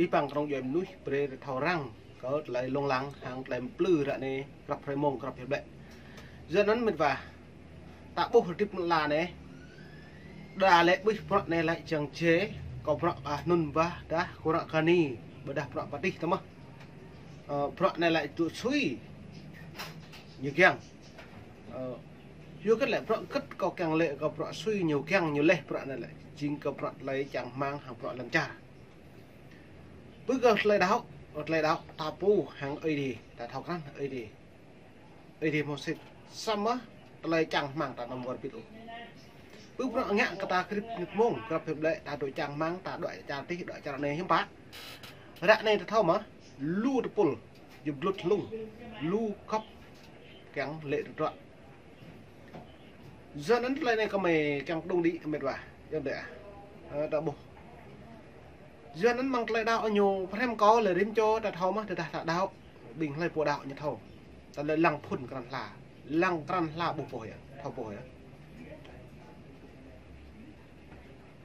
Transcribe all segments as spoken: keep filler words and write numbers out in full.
Abih bang kơnơ̆ng djuai mơnuih brơi thâo răng kơ tơlơi lông lăng hăng tơlơi plư ră anai krăp hrơi mông krăp hiăp lĕ. Yua anŭn mĕt wa, ta ƀuh hơdip mơ̆n la anai, đa lĕ ƀuh bruă anai lĕ jăng jê, kơ bruă ah nun bah dah kură kani, ƀôdah bruă pơtih tơmah. Ơ, bruă anai lĕ tŭ sui ñu kiăng. Ơ, yua kơ lĕ bruă kơ kâo kiăng lĕ kơ bruă sui ñu kiăng ñu lĕ bruă anai lĕ jing kơ bruă tơlơi čang rơmang hăng bruă lăm čar. Ƀu kơ tơlơi đaŏ, tơlơi đaŏ ta pô hăng Ơi Adai, ta thâo krăn Ơi Adai. Ơi Adai mơsĭt, samơ̆ tơlơi čang rơmang ta anăm wơr bĭt ôh. Ƀu bruă ngă kơ ta krip nit mông, krăp hiăp lĕ ta dŏ čang rơmang, ta dŏ čar tih, dŏ čar anai hiư̆m pă. Ră anai ta thâo mơ̆, lu tơpul, jơ̆p glut hlung, lu kŏp, kiăng lĕ tơdruă. Yua anŭn tơlơi anai kơmơi kiăng kơđông đĭ mĕt wa, yua anŭn đĕ ah. Ơ, ta ƀuh. Yua anŭn mơ̆ng tơlơi đaŏ ñu pơhrăm kâo lĕ rĭm čô ta thâo mơ̆, tơdah ta đaŏ, ƀing hlơi pô đaŏ ñu thâo. Tơlơi lăng phŭn krăn hla, lăng krăn hla ƀuh pô yơh, thâo pô yơh.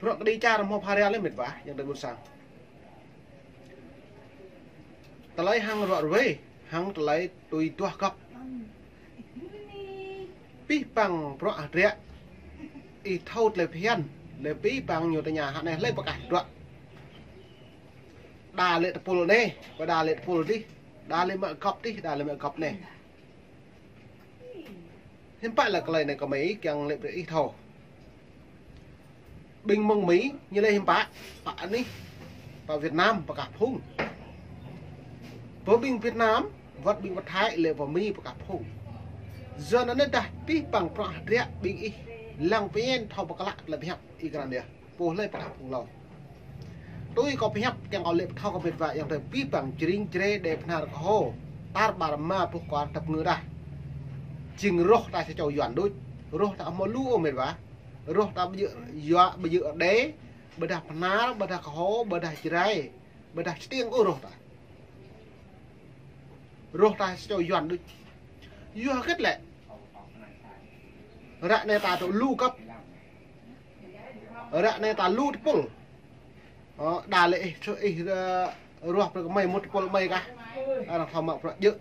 Bruă kơđi čar hmâo pha ria lĕ mĕt wa, yua anŭn đĕ ƀôn sang. Tơlơi hăng ruă ruê, hăng tơlơi tui duah gŏp. Abih bang bruă hơdră, ih thâo tơlơi phiăn, lĕ abih bang ñu tơña hă anai hlơi pơkă tơdruă. Đa lĕ tơpul anai, ƀôdah đa lĕ tơpul dih, đa lĕ mă gŏp dih, đa lĕ mă gŏp anai. Hiư̆m pă lĕ tơlơi anai kơmơi kiăng lĕ brơi ih thâo. Ƀing mơ̆ng Mi, ñu lĕ hiư̆m pă, pă anih, pă Việt Nam, pơkă phung. Pơ ƀing Việt Nam, wơ̆t ƀing pơ Thái lĕ pơ Mi pơkă phung. Yua anŭn đah abih bang bruă hơdră ƀing ih lăng pơñen thâo pơklă tơlơi pơhiăp ih krăn yơh. Pô hlơi pơkă phung hlâo. Tui kâo pơhiăp kiăng kâo lĕ pơthâo kơ mĕt wa yua anŭn tơ abih bang jring jre đe pơhnar kơ hô. Tar ƀar ma pơh kuar tăp ngư đah. Jing rŏh ta sa čô Yuan đôč. Rŏh ta hmâo lu ôh mĕt wa. Rŏh ta ƀu djơ̆ yua ƀu djơ̆ đe, ƀôdah pơhnar, ƀôdah kơ hô, ƀôdah jrai, ƀôdah čơtiêng ôh rŏh ta. Rŏh ta sa čô Yuan đôč. Yua hơget lĕ. Ră anai ta tŭ lu kŏp. Ră anai ta lu tơpul. Ơ, đa lĕ ih, ih, ơ, ruah brơi kơ mơi mŭt tơpul mơi kah. Arăng thâo mă bruă djơ̆.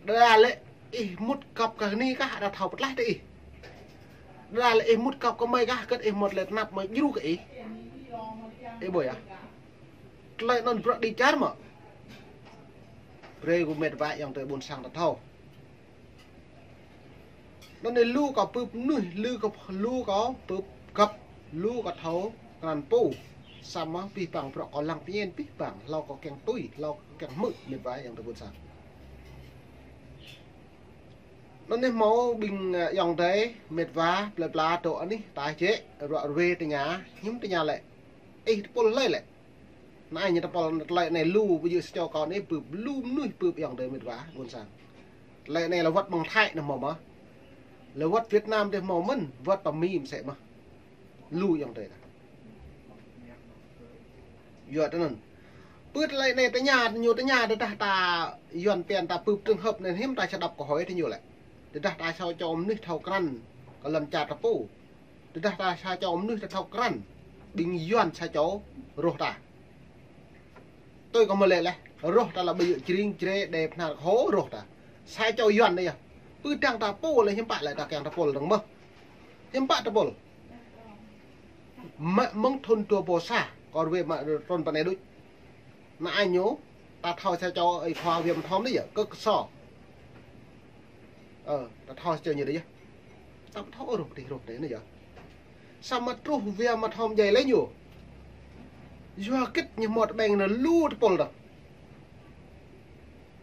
Đa lĕ ih mŭt gŏp kơ ni kah, arăng thâo pơtlaih tơ ih. Đa lĕ ih mŭt gŏp kơ mơi kah, kơt ih mŭt lĕ tơnap mơi djru kơ ih. Ih ƀuh yơh. Tơlơi anŭn bruă kơđi čar mơ̆. Brơi kơ mĕt wa yua anŭn tơ ƀôn sang ta thâo. Anŭn anai lu kâo bưp mơnuih, lu kâo, lu kâo bưp gŏp, lu kâo thâo krăn pô. Samơ̆ abih bang bruă kâo lăng pơñen abih bang, hlâo kâo kiăng tui, hlâo kâo kiăng hmư̆ mĕt wa yua anŭn tơ ƀôn sang. Anŭn anai hmâo ƀing, ơ, yua anŭn tơ mĕt wa, plơi pla dŏ anih, ta jĕ, ruă ruê tơña, hiư̆m tơña lĕ. Ih tơpul hlơi lĕ. Anai ñu tơpul tơlơi anai lu, ƀu djơ̆ sa čô kâo anai bưp lu mơnuih bưp yua anŭn tơ mĕt wa, ƀôn sang. Tơlơi anai lĕ wơ̆t mơ̆ng Thái anai hmâo mơ̆. Lĕ wơ̆t Việt Nam dih hmâo mơ̆n, wơ̆t pơ Mi mơsĕ mơ̆. Lu yua anŭn tơ đah. Yua tơ anŭn. Pơ tơlơi anai tơña, ñu tơña tơdah ta Yuan pian ta bưp trường hợp anai hiư̆m ta sa đăp kơ hơi tơ ñu lĕ. Tơdah ta sa čô mơnuih thâo krăn, kơ lăm čar ta pô. Tơdah ta sa čô mơnuih ta thâo krăn, ƀing Yuan sa čô rŏh ta. Tui kâo mơ̆ lĕ lĕ, rŏh ta lĕ ƀu djơ̆ jring jre đe pơhnar kơ hô rŏh ta. Sa čô Yuan anai yơh. Pơdăng ta pô lĕ hiư̆m pă lĕ ta kiăng tơpul dơ̆ng mơ̆. Hiư̆m pă tơpul. Mă mơ̆ng thun dua ƀô sa, kơ ruê mă trun pơ anai đôč. Anai ñu, ta thâo sa čô ơi khua Wia Mă Thom anai yơh, kơ kơ so. Ơ, ta thâo sa čô ñu đôč yơh. Ta ƀu thâo ôh rŏh tih rŏh tih anai yơh. Samơ̆ truh Wia Mă Thom djai lĕ ñu. Yua hơget ñu hmâo tơƀeng anŭn lu tơpul đah.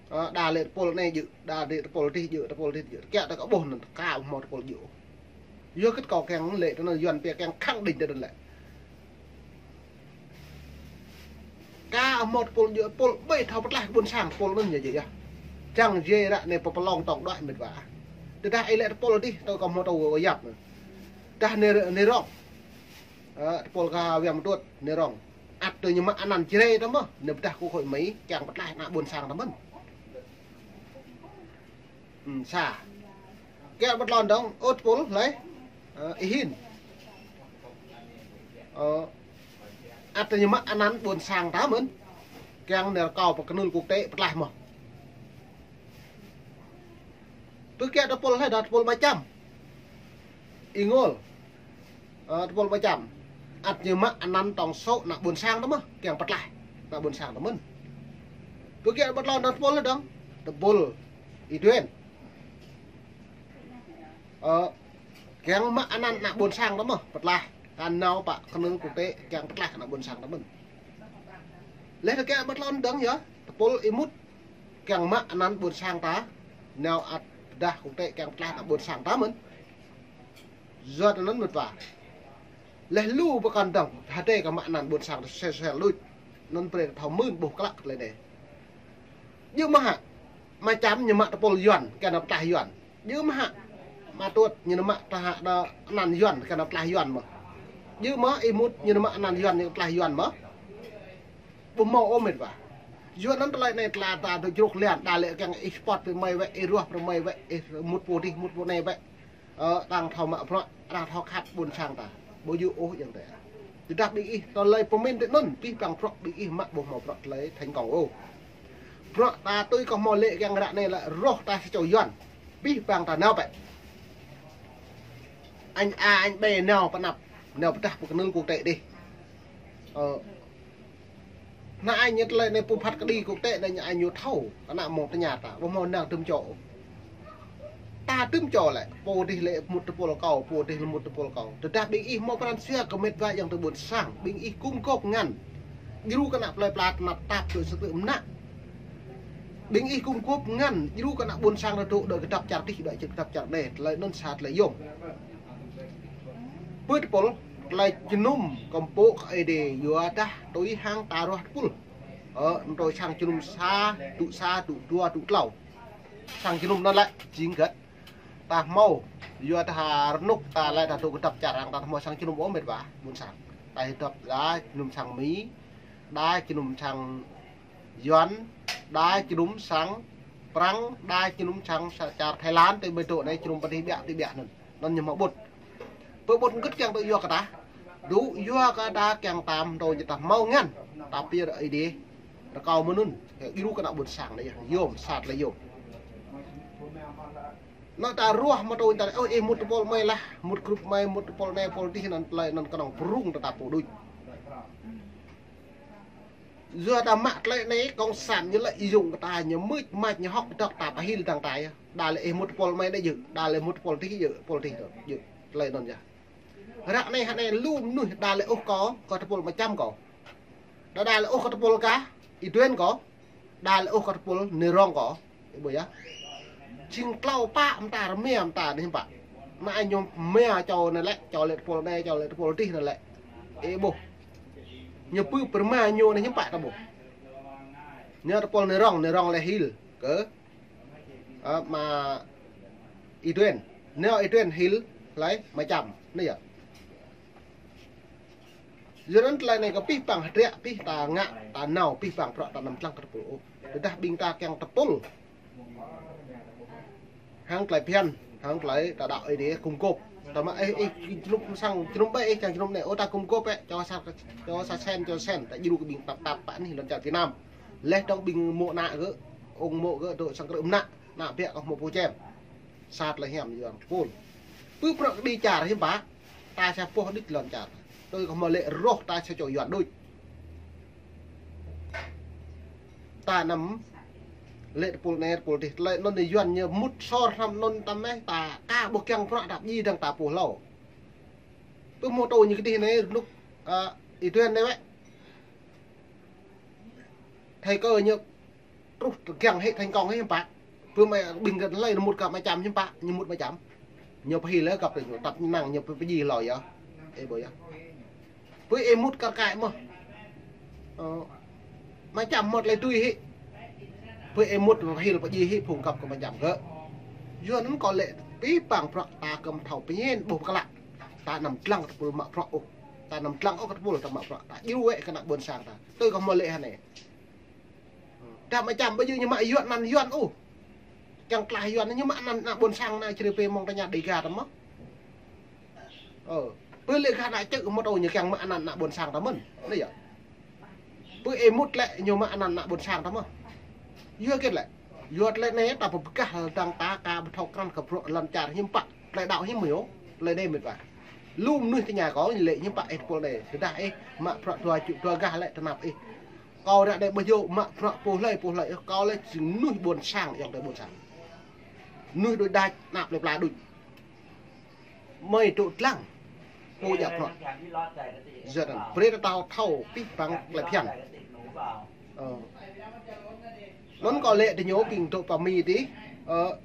Ơ, đa lĕ tơpul anai djơ̆, đa lĕ tơpul dih djơ̆, tơpul dih djơ̆. Kiăng ta kơ ƀuh anŭn, ka hmâo tơpul djơ̆. Yua hơget kâo kiăng lĕ tơ anŭn Yuan pian kiăng khăng đing tơ anŭn lĕ. Ka hmâo tơpul djơ̆, tơpul ƀai thâo pơtlaih ƀôn sang tơpul anŭn ñu djơ̆ yơh. Čang jê ră anai pơpơlông tŏng đuaĭ mĕt wa. Tơdah ih lĕ tơpul dih, tơ kâo hmâo tơ yap anŭn. Tơdah anai, anai rŏng. Ơ, tơpul kơ Wia Mă Tuôt, anai rŏng. Ăt tơ ñu mă anăn jrai ta mơ̆, anai pơdah kơ khôi Mi, kiăng pơtlaih ană ƀôn sang ta mơ̆n. Ừm, sa. Kiăng pơtlon dơ̆ng, ơ tơpul hlơi. Ơ, ih hin. Ơ, ăt tơ ñu mă anăn ƀôn sang ta mơ̆n. Kiăng nao rơkâo pơ kơnưl quốc tế pơtlaih mơ̆n. Pơ kiăng tơpul hlơi dah, tơpul Ama Čăm. Ih ngol. Ơ, tơpul Ama Čăm. Ăt ñu mă anăn tổng số ană ƀôn sang ta mơ̆n, kiăng pơtlaih ană ƀôn sang ta mơ̆n. Pơ kiăng ƀu tlôn dah tơpul hlơi dong. Tơpul Y Duen. Ơ, kiăng mă anăn ană ƀôn sang ta mơ̆n, pơtlaih. Kăn nao pơ kơnưl quốc tế, kiăng pơtlaih ană ƀôn sang ta mơ̆n. Laih dah kiăng ƀu tlôn dong yơh, tơpul Y Mut. Kiăng mă anăn ƀôn sang ta, nao ăt dah quốc tế kiăng pơtlaih ană ƀôn sang ta mơ̆n. Yua anŭn mơ̆n wa. Laih lu pơkŏn dong, hơdai kơ mă anăn ƀôn sang ta sel sel đôč. Anŭn brơi thâo mơ̆n ƀuh klă tơlơi anai. Djơ̆ mơ̆ hă, Ama Čăm ñu mă tơpul Yuan, kiăng nao pơtlaih Yuan. Djơ̆ mơ̆ hă, Ama Tuăt ñu mă tơhă đa anăn Yuan, kiăng nao pơtlaih Yuan mơ̆n. Djơ̆ mơ̆ Y Mut ñu mă anăn Yuan, ñu pơtlaih Yuan mơ̆n. Ƀu hmâo ôh mĕt wa. Yua anŭn tơlơi anai tơlơi ta dŏ jruk lian, đa lĕ kiăng ih spot pơ mơi wĕ, ih ruah pơ mơi wĕ, ih mŭt pô dih, mŭt pô anai wĕ. Ơ, arăng thâo mă bruă, arăng thâo khăp ƀôn sang ta. Ƀu djơ̆ ôh ayŏng adơi. Tơdah ƀing ih, tơlơi pơmĭn tui anŭn, abih bang bruă ƀing ih mă ƀu hmâo bruă tơlơi thành công ôh. Bruă ta tui kơ hmâo lĕ kiăng ră anai lĕ rŏh ta sa čô Yuan. Abih bang ta nao pĕ. Anh A, anh B nao pơ anăp, nao pơdah pơ kơnưl quốc tế dih. Ơ, ană ai ñu tơlơi anai pơphat kơđi quốc tế anai ñu ai ñu thâo, ană mơ̆ng tơña ta, ƀu hmâo năng tơm čô. Ta tơm čô lĕ, pô dih lĕ mŭt tơpul kâo, pô dih lĕ mŭt tơpul kâo. Tơdah ƀing ih hmâo pran jua kơ mĕt wa ayŏng adơi ƀôn sang, ƀing ih gum gôp ngăn. Djru kơ ană plơi pla tơnap tap tui sơkơtơ̆ mơnă. Ƀing ih gum gôp ngăn, djru kơ ană ƀôn sang rơdŭ đuaĭ kơdŏp čar dih, đuaĭ kơdŏp čar anai, tơlơi anŭn sa tơlơi yôm. Pơ tơpul, tơlơi jơnum kơmpŏk kơ Ơi Adai yua dah tui hăng ta ruah tơpul. Ơ, tui sang jơnum sa, tŭ sa, tŭ dua, tŭ klâo. Sang jơnum anŭn lĕ, jing gĕt. Ta hmâo, yua dah rơnŭk ta lĕ ta dŏ kơdŏp čar arăng ta hmâo sang jơnum ôh mĕt wa, ƀôn sang. Ta hơdŏp đa jơnum sang Mi, đa jơnum sang Yuan, đa jơnum sang Prăng, đa jơnum sang sa-, čar Thái Lan, tui ƀơi dŏ anai jơnum pơ dih ƀiă, dih ƀiă anŭn. Anŭn ñu hmâo ƀut. Pơ ƀut gĕt kiăng tŭ yua kơ ta. Dŏ yua kơ ta kiăng tam tui ñu ta hmâo ngăn. Ta pia Ơi Adai. Rơkâo mơ̆n anŭn. Djru kơ ană ƀôn sang anai yơh. Yôm, sa tơlơi yôm. Anŭn ta ruah mă tui ta, ơ, ih mŭt tơpul mơi lah, mŭt grup mơi, mŭt tơpul anai, tơpul dih anŭn tơlơi anŭn kơnơ̆ng prung ta ta pô đôč. Yua ta mă tơlơi anai, cộng sản ñu lĕ yŭng kơ ta, ñu mưč mač, ñu hŏk dŏ ta pơhil dang ta yơh. Đa lĕ ih mŭt tơpul mơi đa djơ̆, đa lĕ mŭt tơpul dih djơ̆, tơpul dih djơ̆, tơlơi anŭn yơh. Ră anai hă anai lu mơnuih đa lĕ ôh kơ, kơ tơpul Ama Čăm kâo. Đa đa lĕ ôh kơ tơpul kah, Y Duen kâo. Đa lĕ ôh kơ tơpul Nirong kâo. Ih ƀuh yơh. Jing klâo pă mơta rơmia mơta anai hiư̆m pă. Ană ai ñu mia čô anai lĕ, čô lĕ tơpul anai, čô lĕ tơpul dih anai lĕ. Ih ƀuh. Ñu pơ pơrma ñu anai hiư̆m pă ta ƀuh. Ñu tơpul Nirong, Nirong lĕ hil kơ, ơ, Ama Y Duen. Ñu Y Duen hil hlơi Ama Čăm. Anai yơh. Yua anŭn tơlơi anai kơ abih bang hơdră abih ta ngă, ta nao abih bang bruă ta anăm dlăng kơ tơpul ôh. Tơdah ƀing ta kiăng tơpul. Hăng tơlơi phiăn, hăng tơlơi ta đaŏ Ơi Adai gum gôp. Ta mă ih, ih, jơnum sang, jơnum ƀai ih, kiăng jơnum anai, ơ ta gum gôp ĕ, čô sa, čô sa sen, čô sen, ta djru kơ ƀing tap tap pă anih lŏn čar Việt Nam. Laih dong ƀing mŏ ană gơ̆, ung mŏ gơ̆, dŏ sang krư̆ mơnă, ană biă kơ hmâo pô čem. Sa tơlơi hiam Yuan tơpul. Pơ bruă kơđi čar hiư̆m pă. Ta sa boh đĭč lŏn čar. Tui kơ hmâo lĕ rŏh ta sa čô Yuan đôč. Ta anăm lĕ tơpul anai tơpul dih. Tơlơi anŭn Yuan ñu mŭt sor hrăm anŭn ta mơ̆ ta ka ƀuh kiăng bruă ta pơdjai dang ta pô hlâo. Pơ mơ̆ tui ñu kơdih anai rơnŭk, ơ, Y Duen anai wĕ. Thầy kơ ñu truh tơgang hĕ thành công hĕ hiư̆m pă. Pơ mơi ƀing gơ̆t hlơi ñu mŭt kơ Ama Čăm hiư̆m pă, ñu mŭt Ama Čăm. Ñu pơhil lĕ găp tơ ñu, tăp năng ñu pơdjai hlâo yơh. Ih ƀuh yơh. Pơ ih mŭt kar kaĭ mơ̆n. Ơ, Ama Čăm mŭt lĕ tui hĕ. Pơ ih mŭt pơhil pơdjai hĕ phung găp kơ Ama Čăm gơ̆. Yua anŭn kâo lĕ abih bang bruă ta kơ̆m thâo pơñen ƀuh pơklă. Ta anăm dlăng kơ tơpul mă bruă ôh. Ta anăm dlăng ôh kơ tơpul ta mă bruă. Ta djru wĕ kơ ană ƀôn sang ta. Tui kơ hmâo lĕ hă anai. Tơdah Ama Čăm ƀu djơ̆ ñu mă Yuan anăn Yuan ôh. Kiăng tlaih Yuan ñu mă anăn ană ƀôn sang ană čri pê mơ̆ng ta ña Dega ta mơ̆n. Ơ, pơ lĕ gah ană čư̆ mơ̆ tui ñu kiăng mă anăn ană ƀôn sang ta mơ̆n. Anai yơh. Pơ ih mŭt lĕ ñu mă anăn ană ƀôn sang ta mơ̆. Yua hơget lĕ? Yua tơlơi anai ta pơkah dăng ta ka ƀu thâo krăn kơ bruă lŏn čar hiư̆m pă. Tơlơi đaŏ hiư̆m mơ̆ yơh. Tơlơi anai mĕt wa. Lu mơnuih tơña kâo lĕ hiư̆m pă ih tơpul anai. Tơdah ih mă bruă dua čô dua gah lĕ tơnap ih. Kâo ră anai ƀu djơ̆ mă bruă pô hlơi pô hlơi. Kâo lĕ jing mơnuih ƀôn sang, ayŏng adơi ƀôn sang. Mơnuih đôč đač, ană plơi pla đôč. Mơi dŏ dlăng. Pô djă bruă. Yua anŭn, brơi ta thâo, thâo pih păng tơlơi phiăn. Ơ. Anŭn kâo lĕ tơ ñu ƀing dŏ pơ Mi tih. Ơ.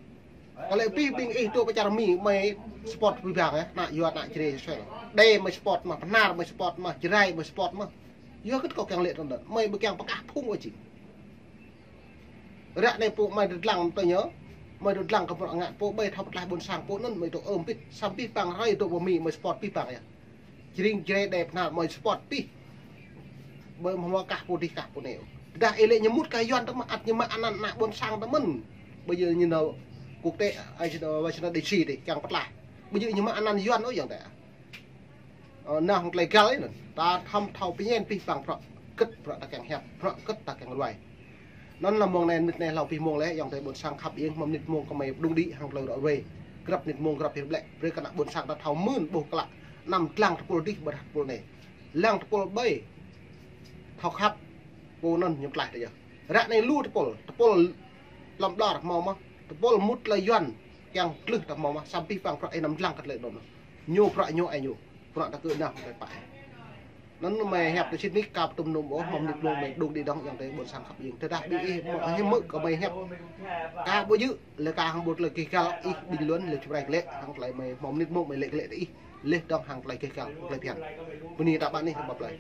Kâo lĕ pih ƀing ih dŏ pơ čar Mi, mơi support pih păng yơh. Ană Yuan, ană Jrai, suai. Đê mơi support mơ̆, Bahnar mơi support mơ̆, Jrai mơi support mơ̆. Yua hơget kâo kiăng lĕ tơnăn. Mơi ƀu kiăng pơkah phung ôh jing. Ră anai pô mơi dŏ dlăng tơ ñu, mơi dŏ dlăng kơ bruă ngă pô ƀơi thâo pơtlaih ƀôn sang pô anŭn mơi dŏ ơm pih, samơ̆ pih păng hrơi dŏ pơ Mi mơi support pih păng yơh. Jring Jrai Đê Bahnar mơi support pih. Ƀơi mơ̆ kah pô dih kah pô anai. Tơdah ih lĕ ñu mŭt kơ Yuan tơ mơ̆n, ăt ñu mă anăn ană ƀôn sang tơ mơ̆n. Ƀu djơ̆ ñu nao quốc tế, ai, ai, ai, ai, DC tih, kiăng pơtlaih. Ƀu djơ̆ ñu mă anăn Yuan ôh ayŏng adơi. Ơ, nao hăng tơlơi găl ih anŭn. Ta thâo thâo pơñen pih păng bruă hơget bruă ta kiăng hiăp, bruă hơget ta kiăng ruai. Anŭn lăm mông anai, mơnit anai hlâo pih mông lĕ, ayŏng adơi ƀôn sang khăp iêng, mơnit mông kơ mơi pơdŏng đĭ hăng tơlơi ră ruai. Grăp mơnit mông, grăp hiăp lĕ, brơi kơ ană ƀôn sang ta thâo mưn ƀuh klă, anăm dlăng tơpul dih ƀơi tơpul anai. Lăng tơpul ƀơi. Thâo khăp. Pô anŭn ñu pơtlaih ta yơh. Ră anai lu tơpul, tơpul lăm đor hmâo mơ̆, tơpul mŭt tơlơi Yuan, kiăng klưh ta hmâo mơ̆, samơ̆ pih păng bruă ih anăm dlăng kơ tơlơi anŭn. Ñu bruă ñu ai ñu. Bruă ta kơ nao kơ pă. Anŭn mơi hiăp tơ sĭt nik ka pơtum nŭm ôh, mơnit mông mơi pơdŏng đĭ dơ̆ng ayŏng adơi ƀôn sang khăp iêng. Tơdah ƀing ih mơ̆ hĭ mơ̆ kơ mơi hiăp. Ka ƀu djơ̆, lĕ ka hăng ƀu tơlơi gêh găl ih bình luận lĕ čơprai lĕ, hăng tơlơi mơi mơnit mông mơi lĕ lĕ tơ ih. Lĕ dơ̆ng hăng tơlơi gêh găl, tơlơi phiăn. Bơni ta ƀă anih, ta ƀă plơi.